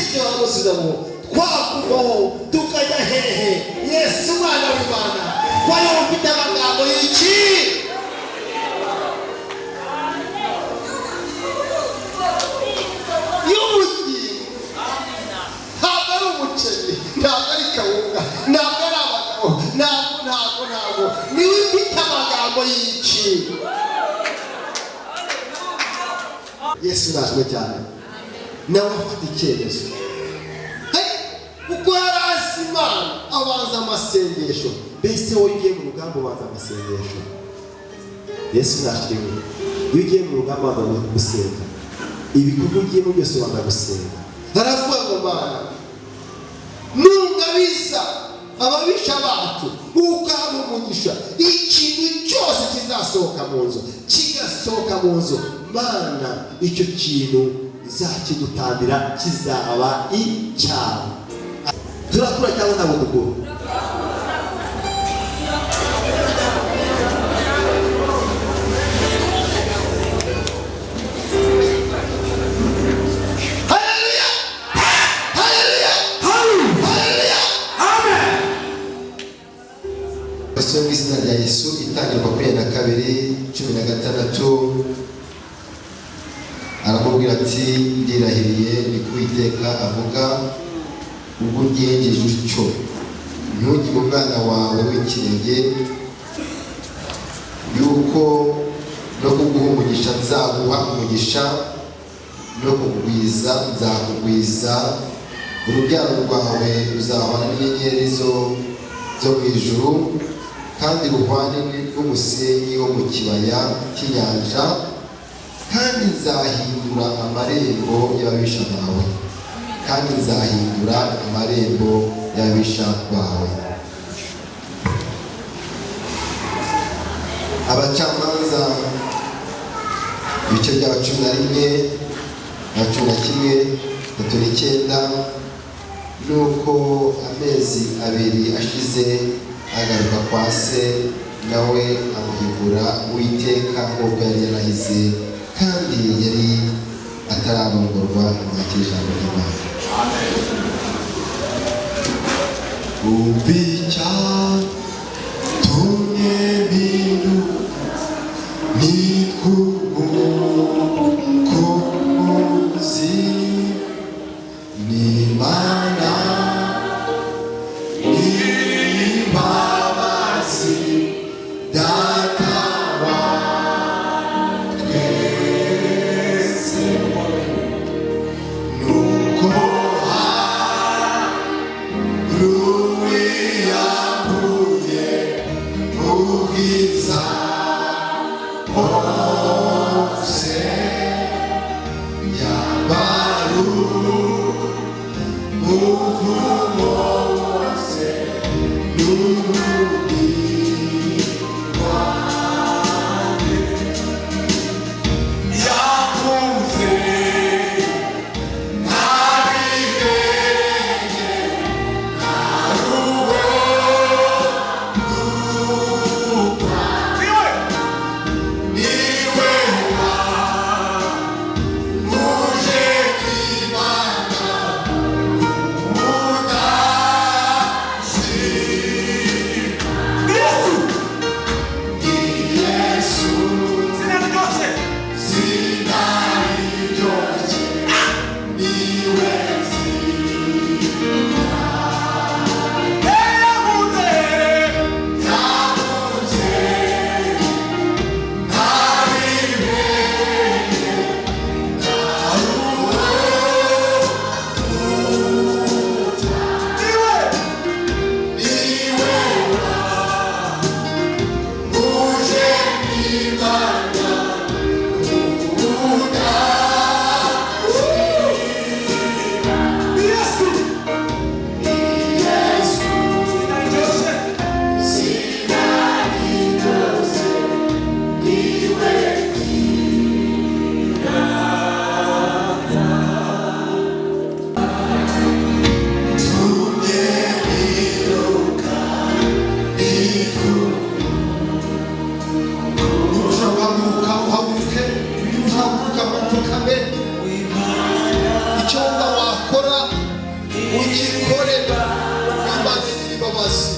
Petero aramusubiza ngo: "Twakuvaho tukajya hehe, Yesu umwana w'Imana, ko ariwe ufite amagambo y'iki?" Y'ubugingo. Ntabwo ari umuceri, ntabwo ari kawunga, ntabwo ari abagabo, ntabwo, ntabwo, ntabwo. Niwe ufite amagambo y'iki. Yesu nashimwe cyane. Nawe afata icyemezo. Hey, kuko yari azi Imana, abanza amasengesho. Mbese wowe ugiye mu rugamba ubanza amasengesho? Yesu nashimwe. Iyo ugiye mu rugamba ubanza gusenga. Ibikorwa ugiyemo byose ubanza gusenga. Aravuga ngo: "Mana, nungabiza ababisha bacu, ukampa umugisha, ikintu cyose kizasohoka mu nzu, kigasohoka mu nzu, Mana, icyo kintu nzakigutambira, kizaba icyawe." Turakura cyangwa ntabwo dukura? Haleluya, haleluya, haleluya! Basome mu izina rya Yesu. Itangirwa 22:16. Aramubwira ati: "Ndirahiriye, ni ko Uwiteka avuga, ubwo ugenjeje utyo ntugire umwana wawe w'ikinege, yuko no kuguha umugisha nzaguha umugisha, no kugwiza nzakugwiza, urubyaro rwawe ruzahwana n'inyenyeri zo mu ijuru, kandi ruhwane n'umusenyi wo mu kibaya cy'inyanja, kandi nzahindura amarembo y'ababisha bawe, kandi nzahindura amarembo y'ababisha bawe." Abacamanza, ibice byaba 11 na 11:39. Nuko amezi 2 ashize agaruka kwa se, nawe amuhigura Uwiteka nk'uko yari yarahize, kandi yari atararongorwa. Mwakira ijambo ry'Imana. Umva icyatumye mpinduka nitw'umukunzi n'Imana n'imbabazi, Data wa twese, nuko ruwiyambuye ubwiza hose, yambaru umuvumo wose n'urubi rwanjye. Yakunze ntabirenge. Niwe muje kw'Imana mudashima. Yesu, zina riryoshye, niwe zina. Yakunze ntabirenge. Niwe muje kw'Imana mudashima. Yesu, zina riryoshye, niwe. Tumye biruka. Niba ushaka guhaguruka, uhaguruke. Niba ushaka gupfukama, upfukame. Icyo wumva wakora. Ugikore Imana nyir'imbabazi.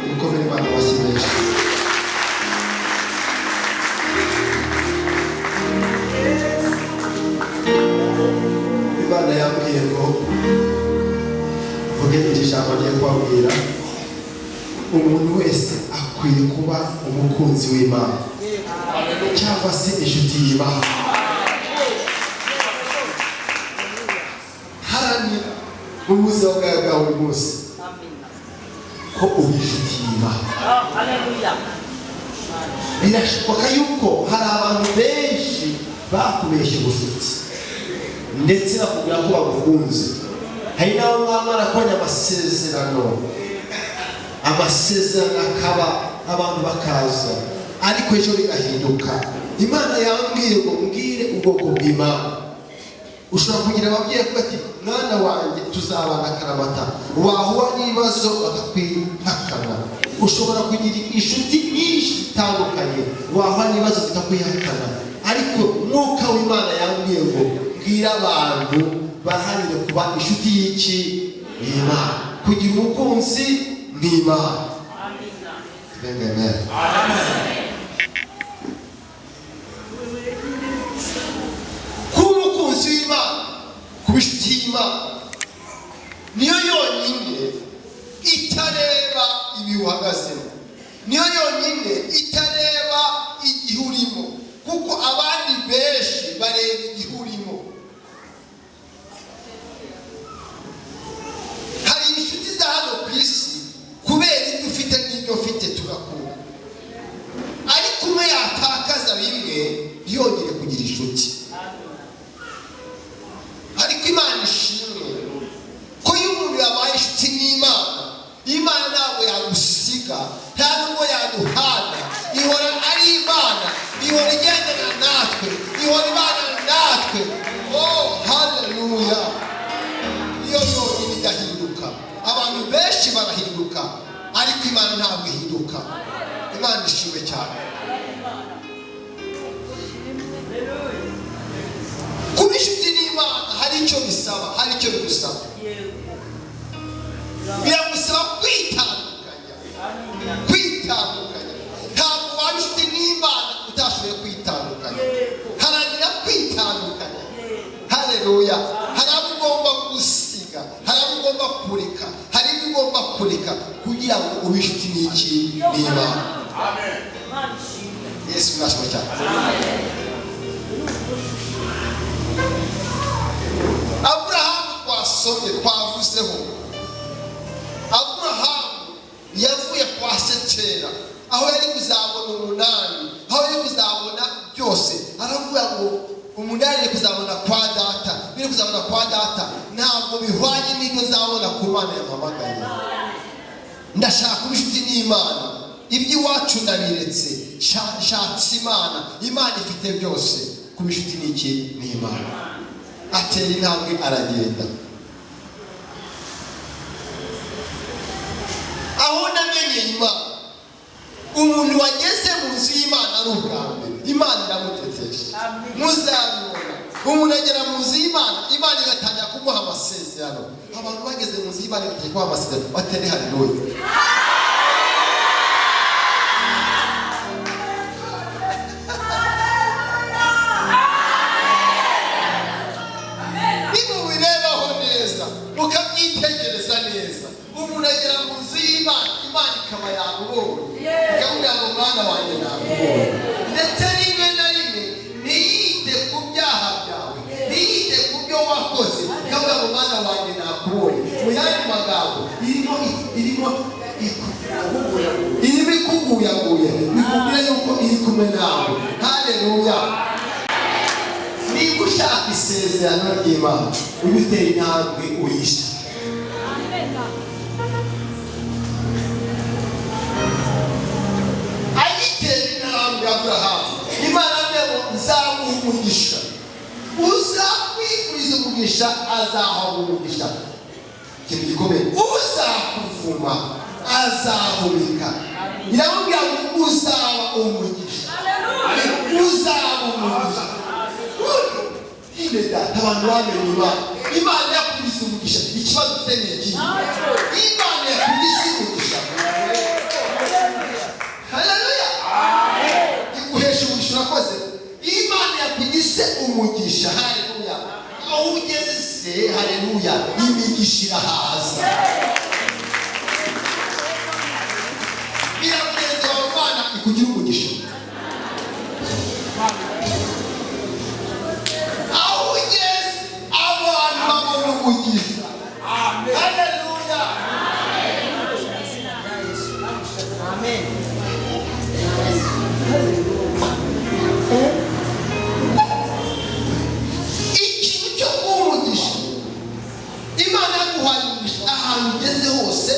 Dukomere Imana amashyi menshi. Yambwiye ngo mvuge iri jambo ngiye kubabwira: umuntu wese akwiye kuba umukunzi w'Imana cyangwa se inshuti y'Imana. Haranira mu buzima bwawe bwa buri munsi ko uba inshuti y'Imana. Birashoboka yuko hari abantu benshi bakubeshya ubucuti, ndetse bakubwira ko bagukunze. Hari n'abo mwaba mwarakoranye amasezerano, amasezerano akaba, abantu bakaza, ariko ejo bigahinduka. Imana yambwiye ngo mbwire ubwoko bw'Imana: ushobora kugira ababyeyi bavuga ati: "Mwana wanjye, tuzabana akaramata." Wahura n'ibibazo bakakwihakana. Ushobora kugira inshuti nyinshi zitandukanye, wahura n'ibibazo zikakwihakana. Ariko Mwuka w'Imana yambwiye ngo mbwire abantu baharanire kuba inshuti y'iki? Y'Imana. Kugira umukunzi n'Imana. Amen. Kuba umukunzi w'Imana, kuba inshuti y'Imana, niyo yonyine itareba ibihe uhagazemo, niyo yonyine itareba igihe urimo, kuko abandi benshi bareba igihe urimo. Hari inshuti za hano ku isi, kubera ibyo ufite n'ibyo ufite tugakura, ariko umwe yatakaza bimwe ntiyongere kugira inshuti. Ariko Imana ishimwe ko iyo umuntu yabaye inshuti n'Imana, Imana ntabwo yagusiga, nta nubwo yaduhana. Ihora ari Imana, ihora igendana natwe, ihora ibana natwe. Oh, haleluya! Niyo yonyine idahinduka. Abantu benshi barahinduka, ariko Imana ntabwo ihinduka. Imana ishimwe cyane. Kuba inshuti n'Imana hari icyo bisaba, hari icyo bigusaba. Biragusaba kwitandukanya, kwitandukanya. Ntabwo waba inshuti n'Imana utashoboye kwitandukanya. Haranira kwitandukanya. Haleluya! Hari abo ugomba gusiga, hari abo ugomba kureka, hari ibyo ugomba kureka kugira ngo ube inshuti n'iki? N'Imana. Yesu mwashimwe cyane. Aburahamu twasomye, twavuzeho, Aburahamu yavuye kwa se kera, aho yari kuzabona umunani, aho yari kuzabona byose. Aravuga ngo umunani yari kuzabona kwa data, biri kuzabona kwa data ntabwo bihwanye n'ibyo nzabona ku Mana yampamagaye. Ndashaka kuba inshuti n'Imana, iby'iwacu ndabiretse, nshatse Imana. Imana ifite byose. Kuba inshuti n'iki? N'Imana. Atera intambwe, aragenda. Aho namenyeye Imana, umuntu wageze mu nzu y'Imana ari ubwa mbere, Imana iramutetesha. Muzabibona, umuntu agera mu nzu y'Imana, Imana igatangira kumuha amasezerano. Abantu bageze mu nzu y'Imana igatangira kumuha amasezerano, batere haleluya. Nimubirebaho neza, mukabyitegereza neza, umuntu agera mu nzu y'Imana, Imana ikaba yamubonye, ikamubwira ngo: "Mwana wanjye, namubonye." Ndetse rimwe na rimwe ntiyite ku byaha byawe, ntiyite ku byo wakoze, ikamubwira ngo: "Mwana wanjye, nakubonye." Mu yandi magambo, irimo ikuguyaguye, bikubwira yuko iri kumwe nawe. Haleluya! Niba ushaka isezerano ry'Imana, ujye utera intambwe uyisha. Agitera intambwe Aburahamu, Imana avuga ngo: "Nzamuha umugisha, uzakwifuriza umugisha azahabwa umugisha." Ikintu gikomeye: uzakuvuma azavumika. Iramubwira ngo: "Uzaba umugisha, uzaba umugisha." Nyine data, abantu bamenye Imana, Imana yakugize umugisha, ikibazo ufite ni ikihe? Imana yakugize umugisha, haleluya, iguhesha umugisha. Urakoze. Imana yakugize umugisha, haleluya, aho ugeze. ugeze, haleluya, imigisha irahaza. Bwira mugenzi wawe, Imana ikugira umugisha. Aho ugeze abantu babona umugisha. Haleluya. Amen. Ikintu cyo kuba umugisha, Imana yaguhaye umugisha. Ahantu ugeze hose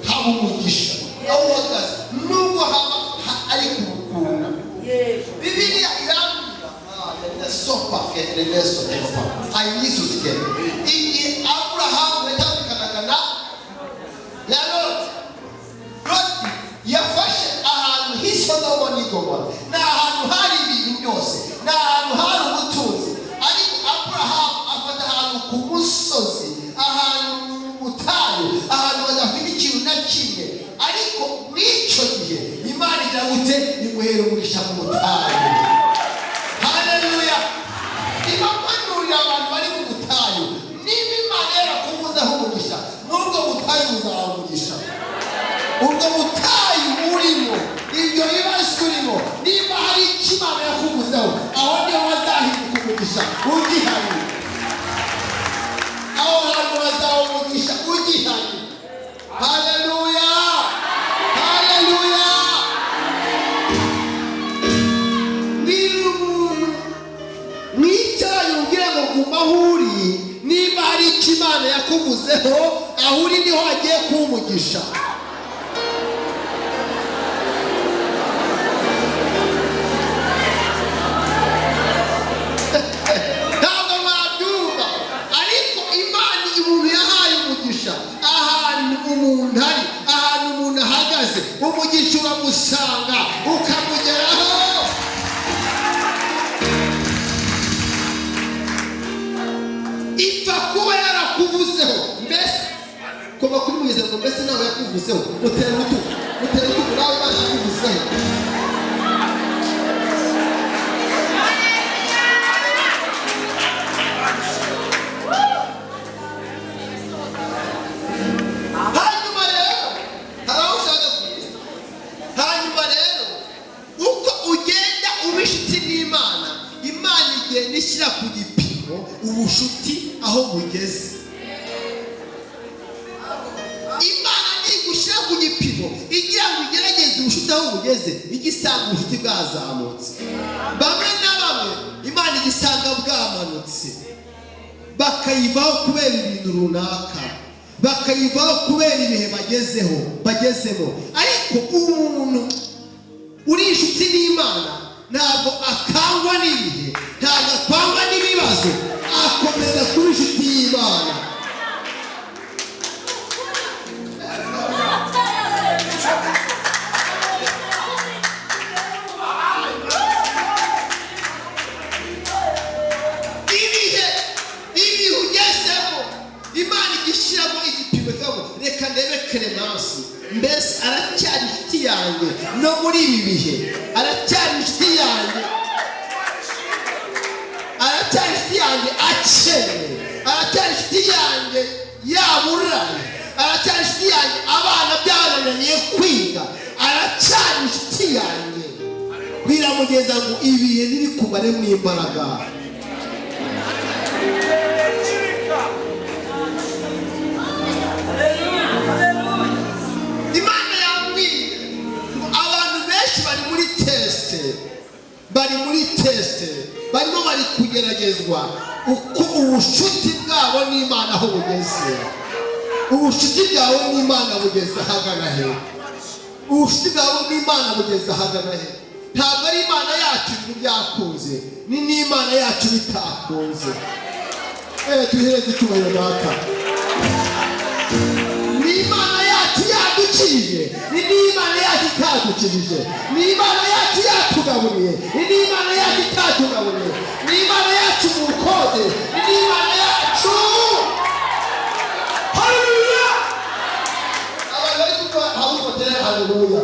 haba umugisha, aho uhagaze nubwo haba ari ku bukunda. Bibiliya irambwira sopa reneso kepa ayisutike, igihe Aburahamu yatandukanaga na Loti, Loti yafashe ahantu h'Isodomo n'Igomora. Ni ahantu hari ibintu byose, ni ahantu hari ubutunzi, ariko Aburahamu afata ahantu ku musozi, ahantu mu butayu, ahantu badafite ikintu na kimwe. Ariko muri icyo gihe Imana igira gute? Imuhera umugisha mu butayu. Haleluya. Ibampanurira abantu bari mu butayu, niba Imana yarakubuzaho umugisha, n'ubwo butayu buzaba umugisha. Ubwo butayu urimo, ibyo bibazo urimo, niba hari icyo Imana yakuvuzeho, aho niho hazahinduka umugisha ugihari. Aho hantu hazaba umugisha ugihari. Haleluya, haleluya. Niba umuntu mwicaranye ubwira ngo guma aho uri, niba hari icyo Imana yakuvuzeho, aho uri niho hagiye kuba umugisha. Ntabwo mwabyumva, ariko Imana umuntu yahaye umugisha, ahantu umuntu ari, ahantu umuntu ahagaze, umugisha uramusanga ukamugeraho. Ipfa kuba yarakuvuzeho. Mbese kuva kuri mwiza ngo mbese nawe yakuvuzeho, mutera urutugu, mutera urutugu, nawe Imana yakuvuzeho. Hanyuma rero hari aho ushaka kugeza. Hanyuma rero uko ugenda uba inshuti n'Imana, Imana igenda ishyira ku gipimo ubushuti aho bugeze. Imana ntigushyira ku gipimo igira ngo igerageze ubushuti aho bugeze, ijya isanga ubushuti bwazamutse. Bamwe na bamwe Imana ijya isanga bwamanutse, bakayivaho kubera ibintu runaka, bakayivaho kubera ibihe bagezeho, bagezemo. Ariko umuntu uri inshuti n'Imana ntabwo akangwa n'ibihe, ntabwo akangwa n'ibibazo, akomeza kuba inshuti y'Imana. Ibihe ugezemo, Imana igishyiramo igipimo ikavuga: "Reka ndebe Clemence, mbese aracyari inshuti yanjye no muri ibi bihe? Aracyari inshuti yanjye? Aracyari inshuti yanjye akennye? Aracyari inshuti yanjye yaburanye? Aracyari inshuti yanjye abana byanananiye kwiga? Aracyari inshuti yanjye?" Biramugeza ngo ibihe ntibikubaremo imbaraga. Imana yambwiye ngo abantu benshi bari muri test, bari muri test, barimo bari kugeragezwa uko ubushuti bwabo n'Imana aho bugeze. Ubushuti bwawe n'Imana bugeze ahagana he? Ubushuti bwawe n'Imana bugeze ahagana he? Ntabwo ari Imana yacu ibintu byakunze, ni n'Imana yacu bitakunze. Tuhereze icyubahiro Data. Ni Imana yacu yadukijije, ni n'Imana yacu itadukijije. Ni Imana yacu yatugaburiye, ni n'Imana yacu itatugaburiye. Ni Imana yacu mu bukode, ni n'Imana yacu. Haleluya! Abantu bari kuvuga habukotere, haleluya.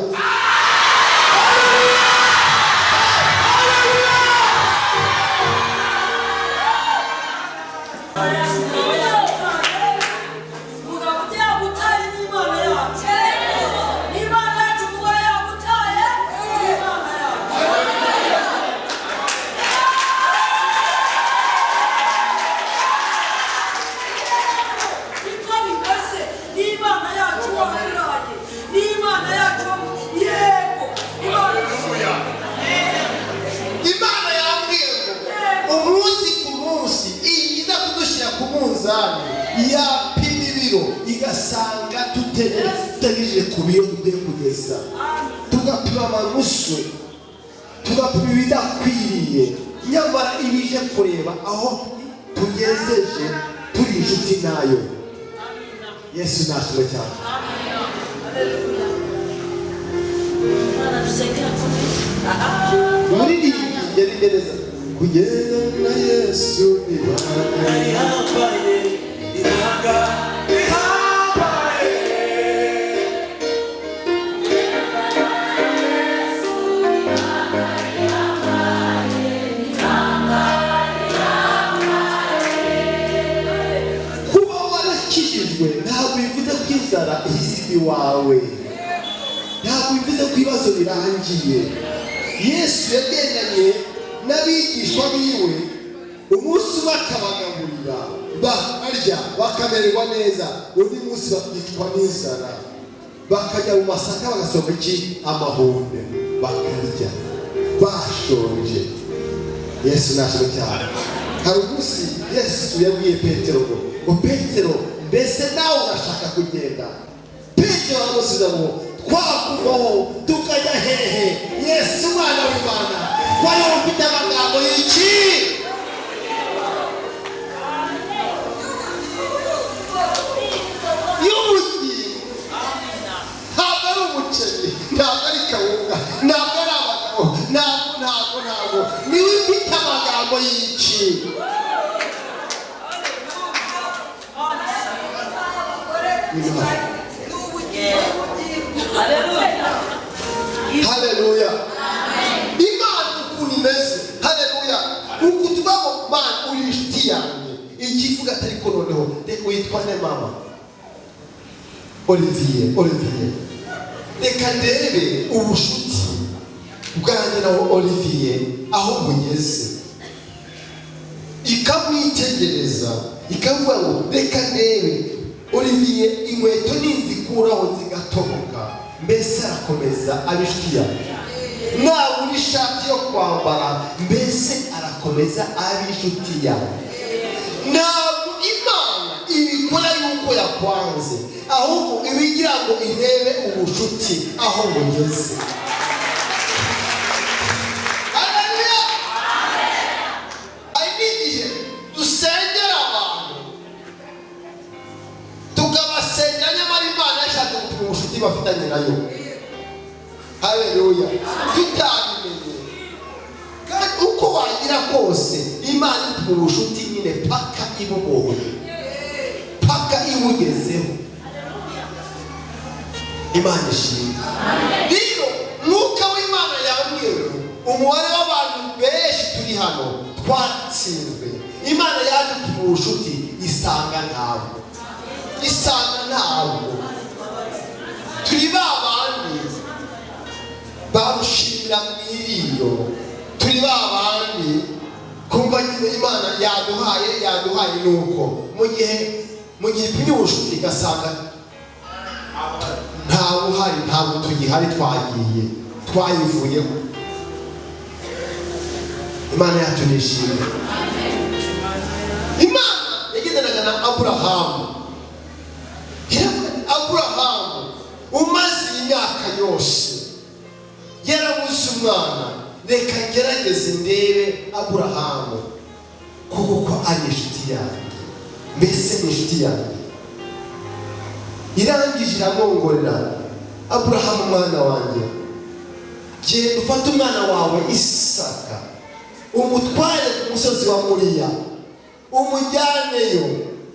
munzani, yapima ibiro, igasanga tutagejeje ku biro dukwiye kugeza. Tugapima amanusu, tugapima ibidakwiriye, nyamara ibije kureba aho tugezeje turi inshuti nayo. Yesu nashimwe cyane. Umuririmbyi yari gereza kugenda na Yesu ibanga Rihambaye, ibanga rihambaye. Kuba warakijijwe ntabwo bivuze ko inzara ihise iwawe, ntabwo bivuze ko ibibazo birangiye. Yesu yagendanye n'abigishwa biwe, umunsi umwe akabagaburira bakarya bakamererwa neza, undi munsi bakicwa n'inzara, bakajya mu masaka bagasoma iki? Amahunde, bakarya bashonje. Yesu nashimwe cyane. Hari umunsi Yesu yabwiye Petero ngo Petero, mbese nawe urashaka kugenda? Petero aramusubiza ngo twakuvaho tukajya hehe? Yesu umwana w'Imana, wari ufite amagambo y'iki? Y'ubugingo. Ntabwo ari umuceri, ntabwo ari kawunga, ntabwo ari abagabo, ntabwo ntabwo ntabwo, niwe ufite amagambo y'iki? Haleluya! Imana ukuntu imeze, haleluya! Uku tuvuga ngo Mana uri inshuti yanjye, ikivuga atari ko noneho witwa nde mama? Olivier. Olivier, reka ndebe ubushuti bwanjye na Olivier aho bugeze. Ikamwitegereza, ikavuga ngo reka ndebe Olivier, inkweto ninzikuraho zigatoboka, mbese arakomeza aba inshuti yanjye? Nabura ishati yo kwambara, mbese arakomeza aba inshuti yanjye? Ntabwo Imana ibikora yuko yakwanze, ahubwo ibigira ngo irebe ubushuti aho bugeze. Haleluya! Hari n'igihe dusengera abantu tukabasengera, nyamara Imana yashatse gupima ubushuti bafitanye nayo. Haleluya! Tutabimenye. Kandi uko wagira kose, Imana ipima ubushuti nyine paka ibubonye, paka ibugezeho. Imana ishimwe. Rero Mwuka w'Imana yambwiye ngo umubare w'abantu benshi turi hano twatsinzwe. Imana yadupima ubushuti isanga ntabwo, isanga ntabwo turi ba bandi barushimira mu iriro, turi ba bandi kumva nyine Imana yaduhaye, yaduhaye, nuko mu gihe ipimye ubushuti igasanga nta buhari, ntabwo tugihari, twagiye, twayivuyeho. Imana yacu nishimwe. Imana yagendanaga na Aburahamu. Iravuga ati, Aburahamu umaze imyaka yose yarabuze umwana, reka ngerageze ndebe Aburahamu kuko ko ari inshuti yanjye, mbese ni inshuti yanjye. Irangije iramwongorera, Aburahamu mwana wanjye, genda ufate umwana wawe Isaka, umutware ku musozi wa Moriya, umujyaneyo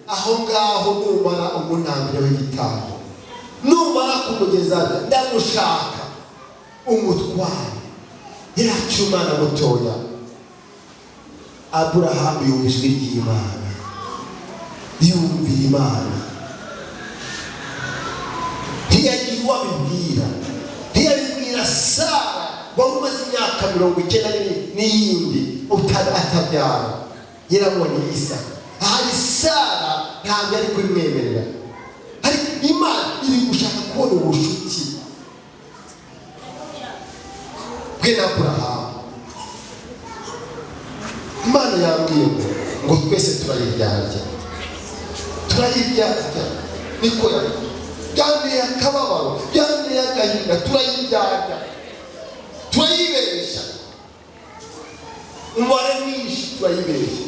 aho ngaho, numara umuntambire w'igitambo, numara kumugeza ndamushaka umutware. Yaraciye umwana mutoya. Aburahamu yumva ijwi ry'Imana, yumvira Imana, ntiyagira uwo abibwira, ntiyabibwira Sara wari umaze imyaka 90 n'iyindi atabyara, yarabonye Isaka. Ahari Sara ntabwo yari kubimwemerera, ariko Imana iri gushaka kubona ubushuti bwe na Aburahamu. Imana yambwiye ngo twese turayiryarya. Turayiryarya, niko yabikora. Byanteye akababaro, byanteye agahinda. Turayiryarya, turayibeshya umubare mwinshi, turayibeshya.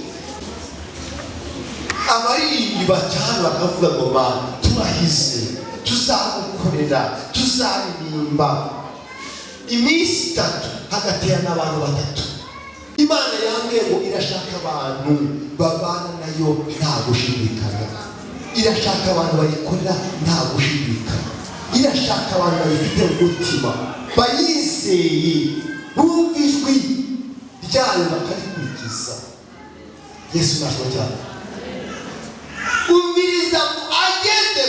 Abaririmbyi bacana bakavuga ngo: "Mana, turahize, tuzagukorera, tuzaririmba." Iminsi 3 hagaterana abantu batatu. Imana yambwiye ngo irashaka abantu babana nayo nta gushidikanya, irashaka abantu bayikorera nta gushidikanya, irashaka abantu bayifite mu mutima, bayizeye, bumva ijwi ryayo bakarikurikiza. Yesu nashobora cyane. Umviriza ngo ageze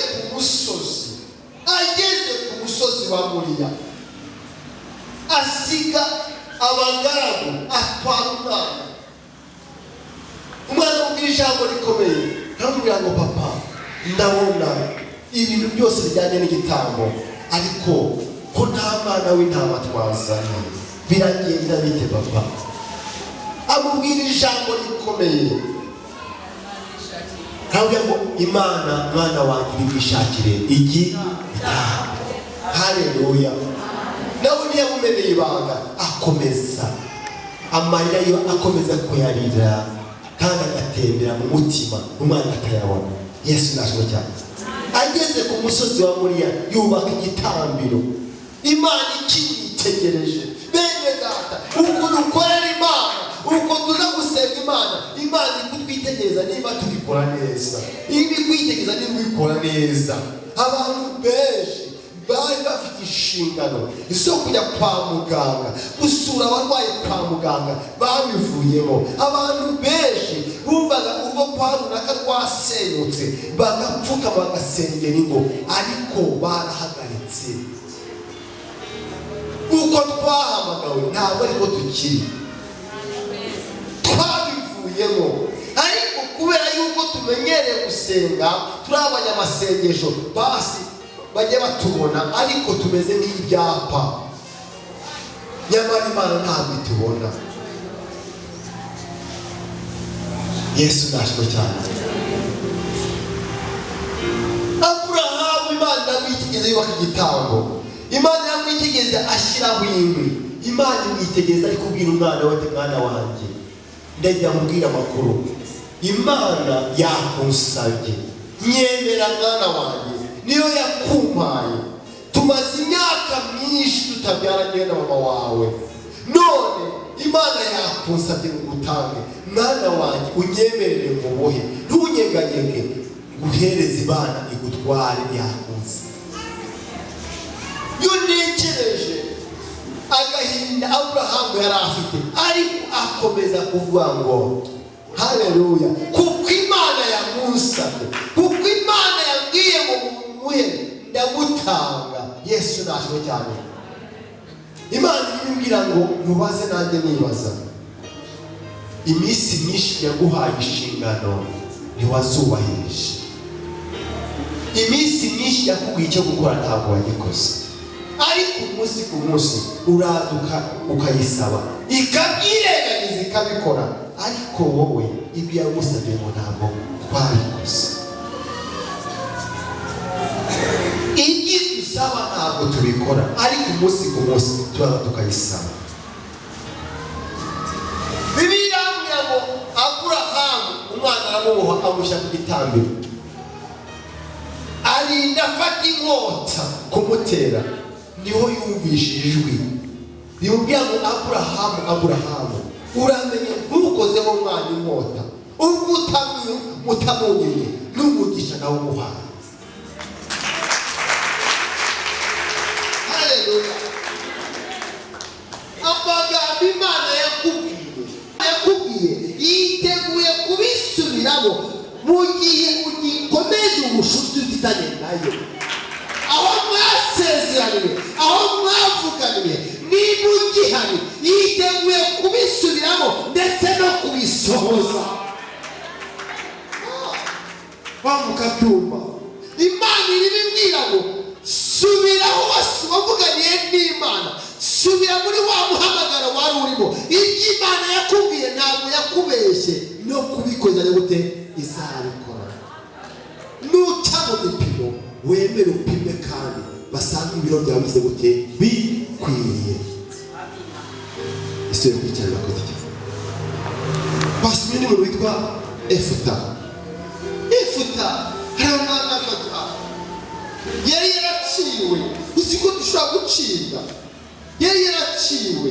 ku musozi wa Moriya, asiga abagaragu, atwara umwana. Umwana amubwira ijambo rikomeye, aramubwira ngo: "Papa, ndabona ibintu byose bijyanye n'igitambo, ariko ko nta mwana w'intama twazanye, biragenda bite, papa?" Amubwira ijambo rikomeye, aramubwira ngo: "Imana, mwana wanjye, iri bwishakire igitambo." Haleluya! Nawe ntiyamumeneye ibanga, akomeza amarira yo, akomeza kuyarira kandi agatembera mu mutima, umwana akayabona. Yesu nashobora cyane. Ageze ku musozi wa Moriya, yubaka igitambiro, Imana ikimwitegereje. Bene data, uko dukorera Imana, uko tuza gusenga Imana, Imana iri kutwitegereza niba tubikora neza, iri kwitegereza niba ubikora neza. Abantu benshi bari bafite inshingano zo kujya kwa muganga, gusura abarwayi kwa muganga, babivuyemo. Abantu benshi bumvaga urugo kwa runaka rwasenyutse, bagapfukama bagasengera ingo, ariko barahagaritse. Uko twahamagawe ntabwo ariko tukiri, twabivuyemo. Ariko kubera yuko tumenyereye gusenga, turi abanyamasengesho, basi bajye batubona, ariko tumeze nk'ibyapa, nyamara Imana ntabwo itubona. Yesu nashimwe cyane. Aburahamu, Imana iramwitegereza yubaka igitambo, Imana iramwitegereza ashyiraho inkwi, Imana imwitegereza ari kubwira umwana we ati: "Mwana wanjye, ndagira mubwire amakuru. Imana yakusabye, nyemera mwana wanjye, niyo yakumpaye. Tumaze imyaka myinshi tutabyaranye na mama wawe, none Imana yakunsabye ngo utange. Mwana wanjye, unyemerere mubohe, ntunyeganyege, nguhereze Imana igutware, yakunze." Iyo ntekereje agahinda Aburahamu yari afite, ariko akomeza kuvuga ngo: "Haleluya, kuko Imana yamusabye, kuko Imana yambwiye ngo mumuhe, ndamutanga." Yesu nashimwe cyane. Imana ibimbwira ngo mubaze, nanjye nibaza: iminsi myinshi yaguhaye inshingano ntiwazubahirije, iminsi myinshi yakubwiye icyo gukora ntabwo wagikoze, ariko umunsi ku munsi uraza ukayisaba, ikabyirengagiza, ikabikora, ariko wowe ibyo yagusabye ngo ntabwo twabikoze. Ibyo dusaba ntabwo tubikora, ariko umunsi ku munsi turaza tukayisaba. Bibiliya irambwira ngo Aburahamu umwana aramuboha, amushyira ku gitambiro, arinda afata inkota kumutera, niho yumvishije ijwi rimubwira ngo: "Aburahamu, Aburahamu, uramenye ntukozeho umwana inkota, ubwo utamunyimye n'umugisha nawe umuhaye." Haleluya! Amagambo Imana yakubwiye yiteguye kubisubiramo mu gihe ugikomeje ubucuti ufitanye nayo, aho mwasezeraniye, aho mwavuganiye. Niba ugihari, yiteguye kubisubiramo ndetse no kubisohoza. Mukabyumva, Imana iribibwira ngo: "Subiraho wavuganiye n'Imana, subira muri wa muhamagaro wari urimo. Ibyo Imana yakubwiye ntabwo yakubeshye, no kubikoza gute izabikora." Ku gipimo wemere upime kandi basange ibiro byawe bigize gute? Bikwiriye. Ese kwicara bakoze iki? Basomye n'umuntu witwa Efuta. Efuta hari umwana yari yaraciwe. Uzi ko dushobora gucibwa? Yari yaraciwe,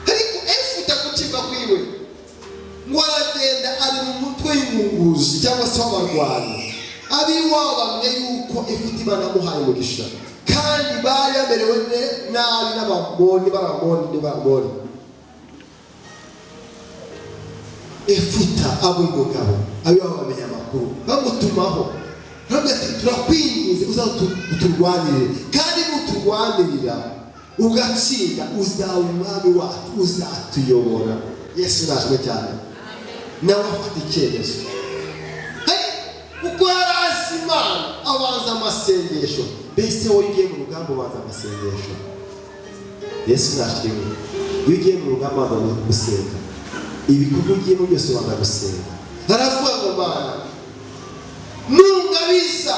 ariko Efuta gucibwa kwiwe ngo aragenda ari mu mutwe w'ingunguzi cyangwa se w'abarwanyi. Ab'iwabo bamenya yuko Efuta Imana yamuhaye umugisha, kandi bari bamerewe nabi n'Abamoni, b'Abamoni n'Abamoni. Efuta aba umugabo, ab'iwabo bamenya amakuru, bamutumaho baravuga ati: "Turakwinginze, uzaturwanirire, kandi nuturwanirira ugatsinda uzaba umwami wacu, uzatuyobora." Yesu nashimwe cyane. Nawe afata icyemezo kuko yari azi Imana, abanza amasengesho. Mbese wowe ugiye mu rugamba ubanza amasengesho? Yesu nashimwe. Iyo ugiye mu rugamba ubanza gusenga, ibikorwa ugiyemo byose ubanza gusenga. Aravuga ngo: "Mana, nungabiza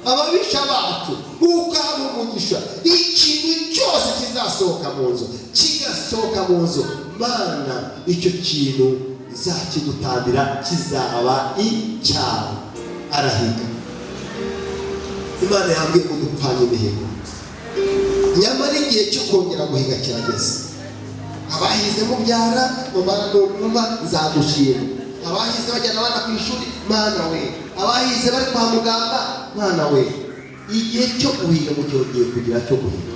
ababisha bacu, ukaba umugisha, ikintu cyose kizasohoka mu nzu, kigasohoka mu nzu, Mana, icyo kintu nzakigutambira, kizaba icyawe." Arahiga. Imana yambwiye ngo dupfanye imihigo, nyamara igihe cyo kongera guhiga kirageze. Abahize mubyara mumara numa nzagushima, abahize bajyana abana ku ishuri, Mana we, abahize bari kwa muganga, Mana we, igihe cyo guhiga mu cyongeye kugira cyo guhiga.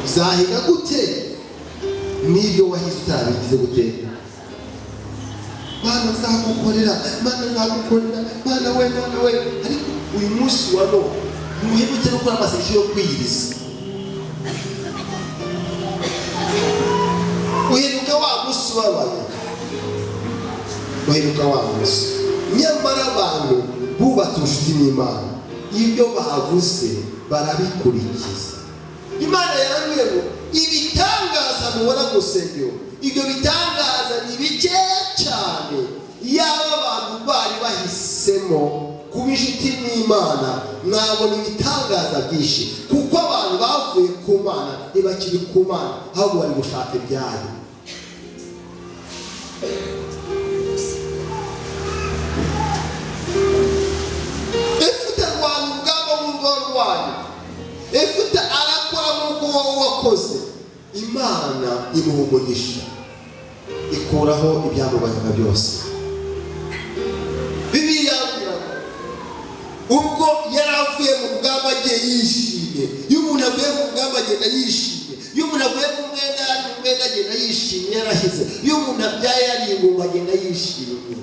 Uzahiga gute n'ibyo wahize utarabigize gute? Mana nzagukorera, Mana nzagukorera, Mana we, Mana we. Ariko uyu munsi wa none ntuherutse no gukora amasengesho yo kwiyiriza. Uheruka wa munsi ubabaye, uheruka wa munsi. Nyamara abantu bubatse ubucuti n'Imana, ibyo bavuze barabikurikiza. Imana yarambwiye ngo ibitangaza mubona mu rusengero, ibyo bitangaza ni bike cyane. Yaba abantu bari bahisemo kuba inshuti n'Imana, mwabona ibitangaza byinshi, kuko abantu bavuye ku Mana ntibakiri ku Mana, ahubwo bari gushaka ibyayo. Efuta arwana urugamba nk'urwo warwanye, Efuta arakora nk'uko wowe wakoze. Imana imuha umugisha, ikuraho ibyamubazaga byose. Bibiliya yambwira ngo ubwo yari avuye mu rugamba agiye yishimye. Iyo umuntu avuye mu rugamba agenda yishimye, iyo umuntu avuye mu mwenda yari mu mwenda agenda yishimye yarahize, iyo umuntu abyaye yari ingumba agenda yishimye,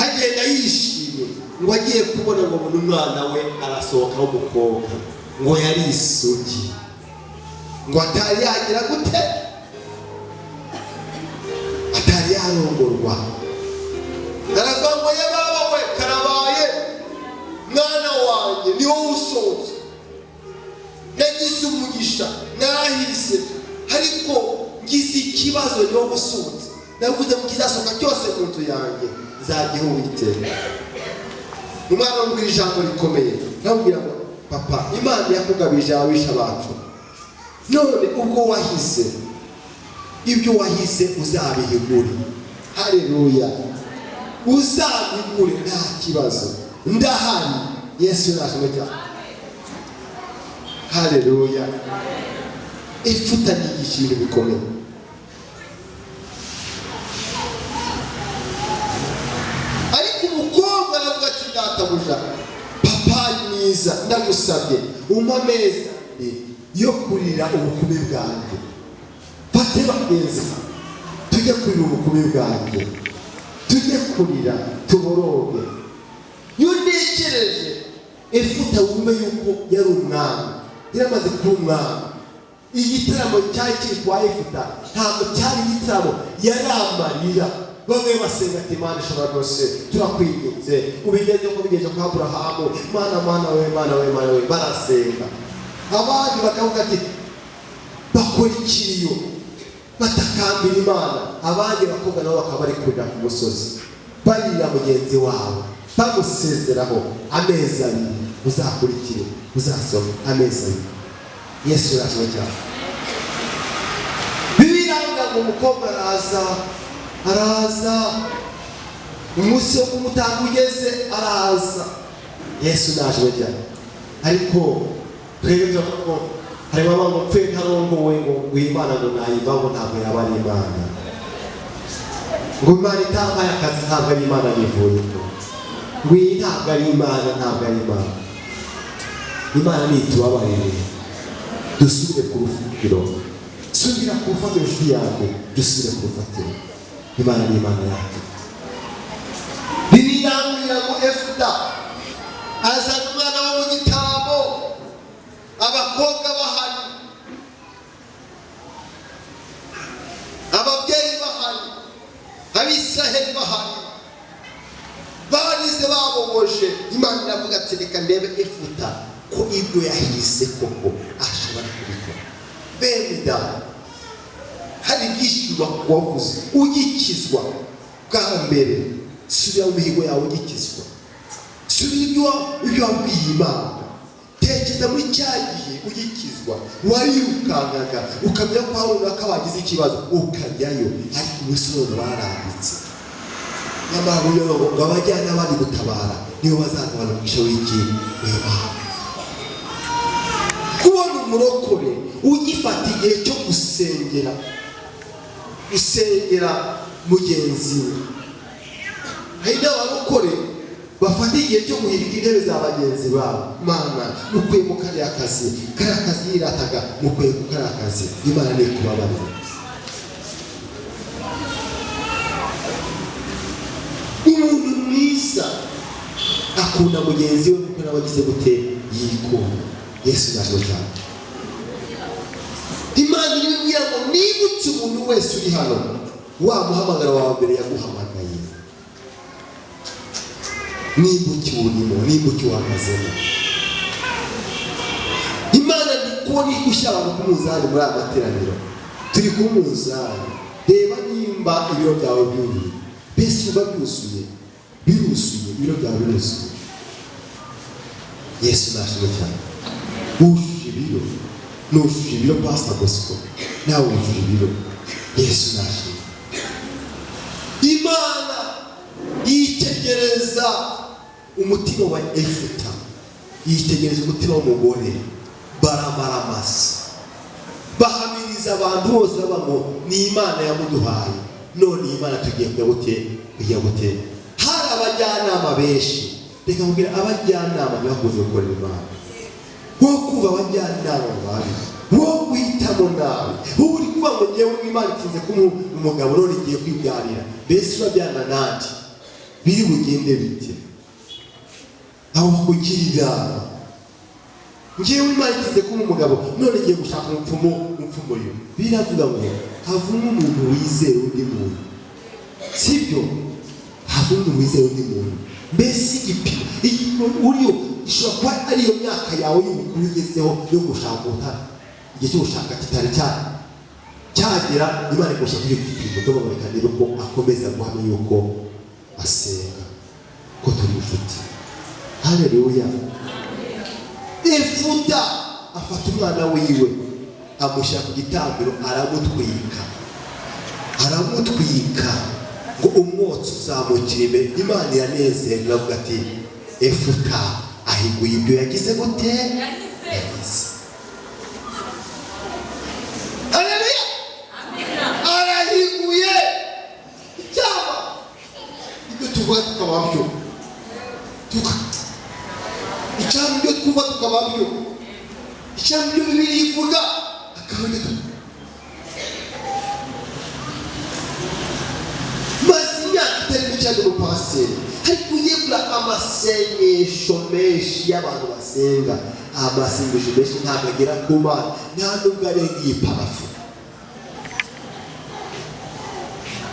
agenda yishimye. Ngo agiye kubona ngo abone umwana we arasohoka w'umukobwa, ngo yari isugi, ngo atari yagira gute, atari yarongorwa. Aravuga ngo: "Yababa we, karabaye, mwana wanjye ni wowe usohotse. Nagize umugisha, narahise, ariko ngize ikibazo, ni wowe usohotse. Navuze mu kizasohoka cyose mu nzu yanjye nzagiha Uwiteka." Umwana amubwira ijambo rikomeye, aramubwira ngo: "Papa, Imana yakugabije ababisha bacu, none ubwo wahize, ibyo wahize uzabihigure. Haleluya, uzabihigure, nta kibazo, ndahari." Yesu nashimwe cyane. Haleluya. Efuta nigisha ibintu bikomeye. Ariko umukobwa aravuga ati: "Databuja, papa mwiza, ndagusabye umpe amezi 2 yo kurira ubukumi bwanjye, fate bagenzi tujye kurira ubukumi bwanjye, tujye kurira tuboroge." Iyo ntekereje Efuta, wumve yuko yari umwami, yaramaze kuba umwami. Igitaramo cyari kiri kwa Efuta ntabwo cyari igitaramo, yari amarira. Bamwe basenga ati: "Imana ishobora byose, turakwinginze ubigeze uko bigenje kwa Aburahamu. Mana, Mana we, Mana we, Mana we." Barasenga. Abandi bakavuga ati bakora ikiriyo, batakambira Imana. Abandi bakobwa nabo bakaba bari kurira ku musozi. Barira mugenzi wawe, bamusezeraho amezi 2. Uzakurikire, uzasoma amezi 2. Yesu urashimwe cyane. Bibiliya ngo umukobwa araza, araza umunsi wo kumutanga ugeze, araza. Yesu nashimwe cyane. Ariko twebwe turavuga ngo harimo abantu ngo mpfe ntarongowe, ngo Imana ngo nayiva, ngo ntabwo yaba ari Imana, ngo Imana itampaye akazi ntabwo ari Imana yivuyemo, ngo iyi ntabwo ari Imana, ntabwo ari Imana. Imana nitubabarire, dusubire ku rufatiro. Subira ku rufatiro, inshuti yanjye, dusubire ku rufatiro. Imana ni Imana yacu. Bibiliya ngo Efuta azana umwana wo mu gitambo, abakobwa bahari, ababyeyi bahari, Abisiraheli bahari, barize babogoje. Imana iravuga ati reka ndebe Efuta ko ibyo yahize koko ashobora kubikora. Bene data, hari byinshi wavuze ugikizwa bwa mbere. Subira mu mihigo yawe ugikizwa, subira ibyo wabwiye Imana. Tekereza muri cya gihe ugikizwa warirukankaga, ukamenya ko hari runaka wagize ikibazo ukajyayo, ariko umunsi none barambitse. Nyamara ngo abajyana n'abandi gutabara nibo bazagabana umugisha w'iki w'Imana. Kubona umurokore ugifata igihe cyo gusengera, gusengera mugenzi we. Hari n'abarokore bafata igihe cyo guhirika intebe za bagenzi babo. Mana, mukuye mu kariya kazi, kariya kazi yirataga, mukuye ku kariya kazi. Imana ni kubabarira. Umuntu mwiza akunda mugenzi we kuko nawe agize gute yikunda. Yesu yaje cyane. Imana iribwira ngo nibutse umuntu wese uri hano, wa muhamagara wawe mbere yaguhamagaye, nimba ukiwurimo, nimba ukiwuhagazemo. Imana ni kubona iri gushyira abantu ku munzani muri aya materaniro. Turi ku munzani, reba nimba ibiro byawe byuzuye. Mbese uba byuzuye, biruzuye, ibiro byawe biruzuye. Yesu nashimwe cyane. Wujuje ibiro, nujuje ibiro Pastor Bosco, nawe wujuje ibiro. Yesu nashimwe. Imana yitegereza umutima wa Efuta, yitegereza umutima w'umugore, baramaramasa, bahamiriza abantu bose baba ngo ni Imana yamuduhaye, none iyi Imana tugiye kujya gute, kujya gute. Hari abajyanama benshi. Reka nkubwire, abajyanama ntibakunze gukorera Imana. Wowe kumva abajyanama babi, wowe guhitamo nabi, wowe uri kuvuga ngo njyewe Imana itinze kumuha umugabo none ngiye kwibyarira, mbese urabyarana nande? Biri bugende bite? Aho bakugira inama, njyewe Imana itinze kumuha umugabo none ngiye gushaka umupfumu, umupfumu uyu. Biravuga ngo havumwe umuntu wizera undi muntu, sibyo? Havumwe umuntu wizera undi muntu. Mbese igipimo igipimo uriyo ishobora kuba ari iyo myaka yawe y'ubukuru ugezeho yo gushaka ubutaka, igihe cyo gushaka kitari cyagera, Imana igushyira kuri icyo gipimo. Ndabona rero ko akomeza guhamya yuko asenga, ko turi inshuti. Haleluya. Efuta afata umwana wiwe amushyira ku gitambiro, aramutwika, aramutwika ngo umwotsi uzamukire imbere. Imana iranezerwa, iravuga ati Efuta ahiguye ibyo yagize gute? Yagize. Haleluya. Arahiguye. Icyama ibyo tuvuga tukaba byo, icyama ibyo twumva tukaba byo, icyama ibyo Bibiliya ivuga akaba ari byo. Maze imyaka itari mike ndi umupasiteri, ariko ugiye kureba amasengesho menshi y'abantu basenga, amasengesho menshi ntabwo agera ku Mana, nta nubwo arenga iyi parafu.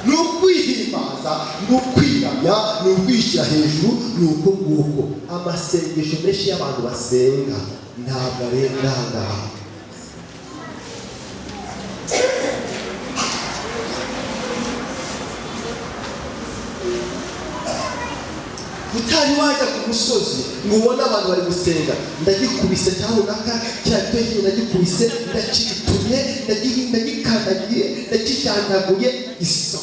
Ni ukwihimbaza, ni ukwiramya, ni ukwishyira hejuru, ni uko nguko. Amasengesho menshi y'abantu basenga ntabwo arenga aha ngaha. Utari wajya ku musozi ngo ubone abantu bari gusenga, ndagikubise cyangwa runaka cya gitoki, ndagikubise, ndakitumye, ndagikandagiye, ndakijyandaguye iso,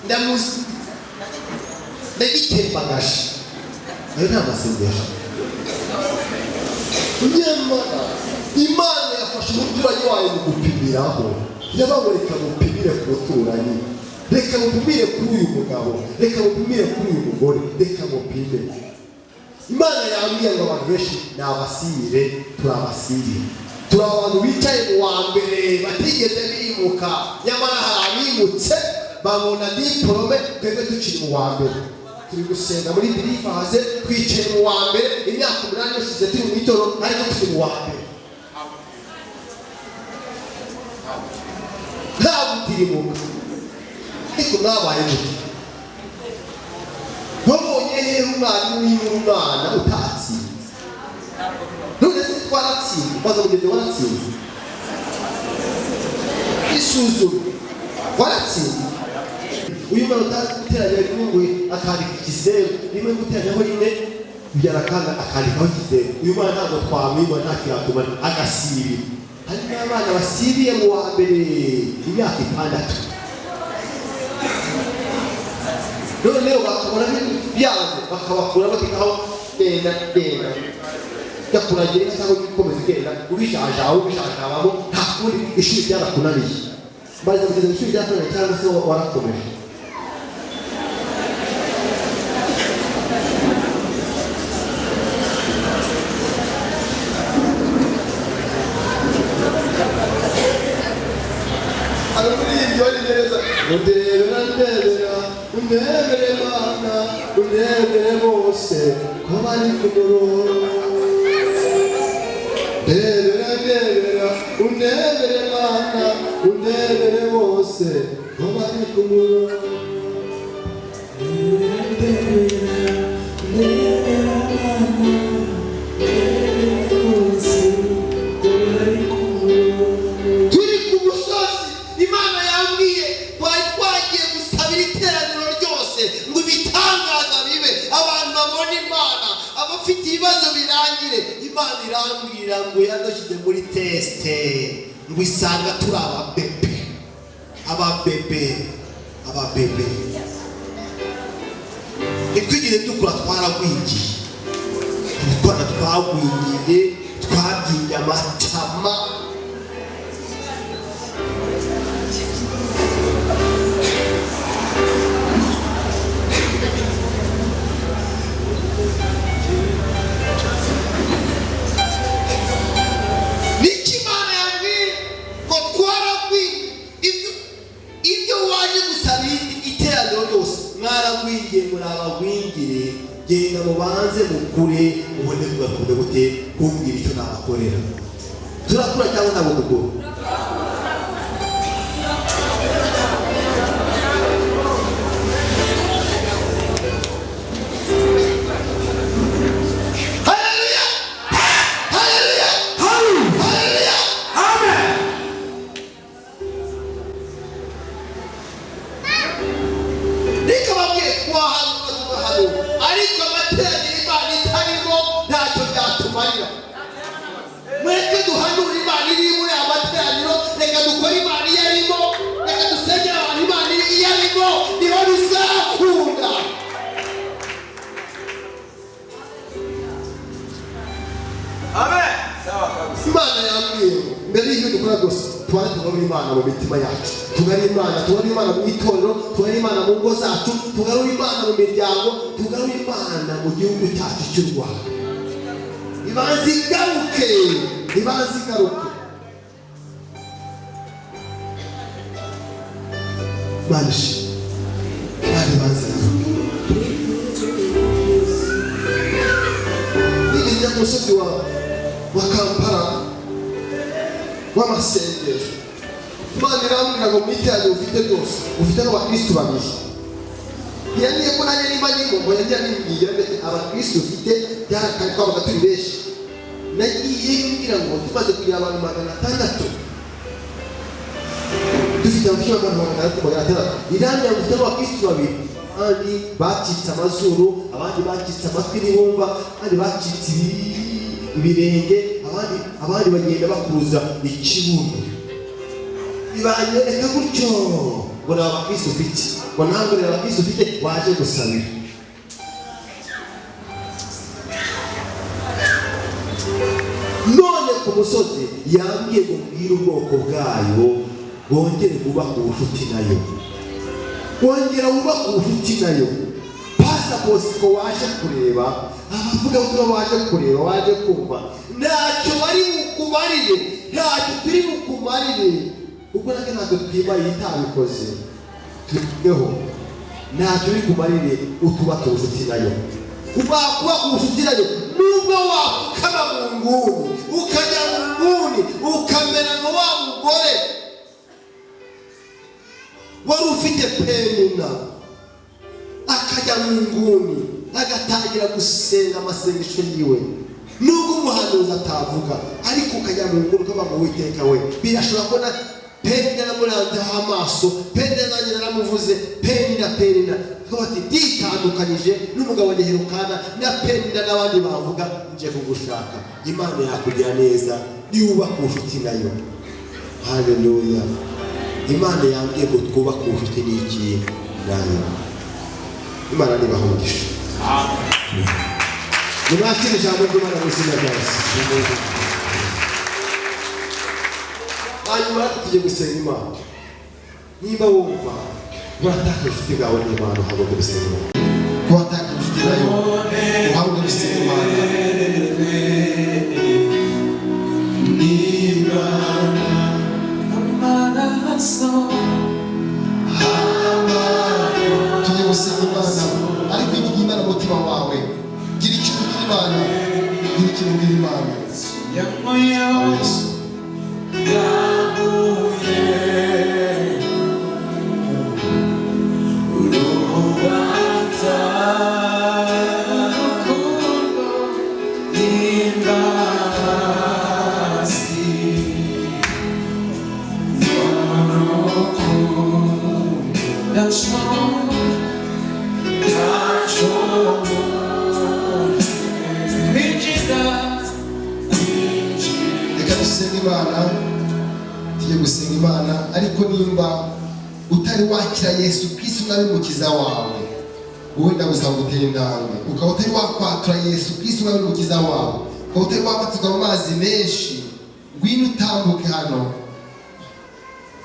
ndamuzi, ndagitembagaje. Ayo ni amasengesho. Nyamara Imana yafashe umuturanyi wayo mu gupimiraho, yabaho: "Reka mupimire ku muturanyi, reka mupimire kuri uyu mugabo, reka mupimire kuri uyu mugore, reka mupime." Imana yambwiye ngo abantu benshi ni abasire. Turi abasire, turi abantu bicaye mu wa mbere batigeze bimuka. Nyamara hari abimutse babona diporome, twebwe tukiri mu wa mbere. Turi gusenga muri Believers, twicaye mu wa mbere. Imyaka 8 yose turi mu itorero, ariko turi mu wa mbere, nta gutirimuka. Ariko mwabaye gute? Wabonye hehe umwarimu wimura umwana utatsinze? None se twaratsinze? Maze mugenzi, waratsinze? Isuzume, waratsinze? Uyu mwana utazi guteranya rimwe ngo akandika ikizeru, rimwe guteranyaho rimwe bibyara akanga, akandikaho ikizeru. Uyu mwana ntabwo twamwimura, nta kiratuma agasibira. Hari n'abana basibiye mu wa mbere imyaka 6, noneho bakabona byanze, bakabakura batikaho: "Genda, genda, jya kuragira inka cyangwa ujye ukomeza ugenda ubishajaho, ubishajabamo, nta kundi, ishuri ryarakunaniye." Maze kugeza ishuri ryarakunaniye cyangwa se warakomeje? Aramuririmbyi wari neza: "Undebera, ndebera, undebere Mana, undebere bose ko bari ku murongo. Ndebera, ndebera, undebere Mana, undebere bose ko bari ku murongo." Ndebera, ndebera Mana, ndebera bose ko bari ku murongo. Turi ku musozi, Imana yambwiye, twari twagiye gusabira iteraniro ryose ngo ibitangaza bibe, abantu babone Imana, abafite ibibazo birangire. Imana irambwira ngo yadushyize muri test, ngo isanga turi ababebe, ababebe, ababebe. Ntitwigeze dukura, twaragwingiye. Utwana twagwingiye, twabyimbye amatama. Niki Imana yambwiye? Ngo twaragwingiye. Ibyo waje gusaba iteraniro ryose, mwaragwingiye, muri abagwingire. Genda mubanze mukure, mubone mugakunda gute kumbwira icyo nabakorera. Turakura cyangwa ntabwo dukura? Haleluya, haleluya, haleluya! Amen. Reka bamwe twahanura, tugahanura, ariko amateraniro Imana itarimo ntacyo byatumarira. Mureke duhanure Imana iri muri aya materaniro, reka dukore Imana iyo arimo, reka dusengere abantu Imana iyo arimo, niho bizakunda. Amen. Sawa kabisa. Imana yambwiye ngo mbere y'ibyo dukora byose, tubanze tugarure Imana mu mitima yacu, tugarure Imana, tugarure Imana mu itorero, tugarure Imana mu ngo zacu, tugarure Imana mu miryango, tugarure Imana mu gihugu cyacu cy'u Rwanda. Ibanze igaruke, ibanze igaruke. Imana ishimwe, Imana ibanze igaruke. Nigeze njya ku musozi wa Kampala w'amasengesho, Imana irambwira ngo mu iteraniro ufite rwose ufite n'abakristu babiri. Ntiyambwiye ko nanjye nimba ndimo, ngo yagiye abimbwira ndetse abakristu ufite byarakaye. Twabaga turi benshi. Nagiyeyo ngira ngo tumaze kugira abantu 600, dufite abafite abantu 600, 600. Irambwira ngo ufite n'abakristu babiri. Abandi bacitse amazuru, abandi bacitse amatwi ntibumva, abandi bacitse ibirenge, abandi bagenda bakuruza ikibuno. Bibanyereka gutyo ngo ni abakristo ufite, ngo ntabwo ni abakristo ufite waje gusabira. None ku musozi yambwiye ngo mbwire ubwoko bwayo bongere bubake ubucuti nayo, wongera wubake ubucuti nayo. Pastor Bosco waje kureba, abavugabutumwa waje kureba, waje kumva, ntacyo bari bukumarire, ntacyo turi bukumarire, kuko natwe ntabwo twimariye itabikoze. Tubigeho, ntacyo uri kumarire utubake ubucuti nayo. Kubaka ubucuti nayo, nubwo wapfukama mu nguni, ukajya mu nguni, ukamera nka wa mugore wari ufite Penina, akajya mu nguni agatangira gusenga amasengesho yiwe, nubwo umuhanuzi atavuga, ariko ukajya mu nguni ukavuga ngo Uwiteka we, birashobora kubona Penina namuranzeho amaso, Penina nanjye naramuvuze, Penina, Penina, tukavuga ati nditandukanyije n'umugabo wanjye Herukana na Penina n'abandi bavuga, nje kugushaka. Imana yakugira neza niwubaka ubucuti nayo. Haleluya. Imana yambwiye ngo twubake ubucuti n'iki nayo. Imana nibaha umugisha. Nimwakire ijambo ry'Imana mu izina rya Yesu. Hanyuma tujye gusenga Imana. Niba wumva uratakaje ubucuti bwawe n'Imana, uhabwe gusenga Imana. Kuba watakaje ubucuti nayo, uhabwe gusenga Imana. Tujye gusenga Imana, ariko igira Imana mu mutima wawe. Gira icyo ubwira Imana, gira icyo ubwira Imana. Yesu. Reka dusenge Imana, tujye gusenga Imana, ariko nimba utari wakira Yesu Kristo umwami mukiza wawe, wowe ndagusaba gutera intambwe. Ukaba utari wakwatura Yesu Kristo umwami mukiza wawe, ukaba utari wabatizwa mu mazi menshi, ngwino utambuke hano,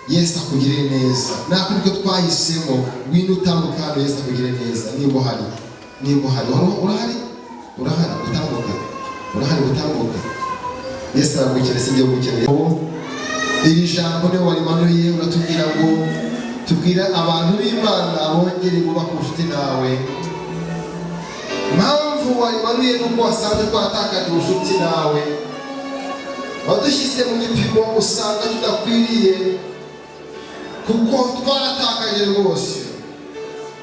Yesu akugirire neza. Natwe niko twahisemo, ngwino utambuke hano, Yesu akugirire neza. Nimba uhari, nimba uhari, urahari, urahari, utambuke, urahari, utambuke. Yesu aragukeneye, sinjye gukeneye. Iri jambo niwe warimanuye, uratubwira ngo tubwire abantu b'Imana bongere bubake ubucuti nawe. Impamvu warimanuye ni uko wasanze twatakaje ubucuti nawe, wadushyize mu gipimo usanga tudakwiriye, kuko twaratakaje rwose.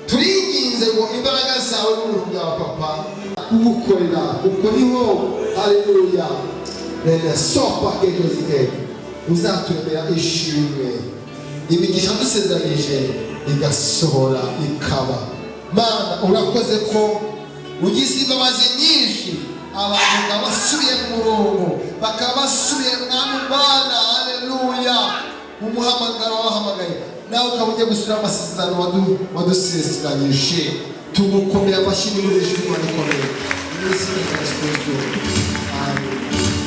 Turinginze ngo imbaraga zawe n'ubuntu bwawe Papa kugukorera, kuko niho, haleluya, rene sopa kekozike uzaturemera ishimwe, imigisha dusezeranyije igasohora ikaba. Mana, urakoze ko ugize imbabazi nyinshi, abantu bakaba basubiye mu murongo, bakaba basubiye Mwami Mana, haleluya, mu muhamagaro wabahamagaye, nawe ukaba ugiye gusubira amasezerano wadusezeranyije. Tugukomera amashyi n'ijwi rikomeye mu izina rya Yesu Kristo. Amen.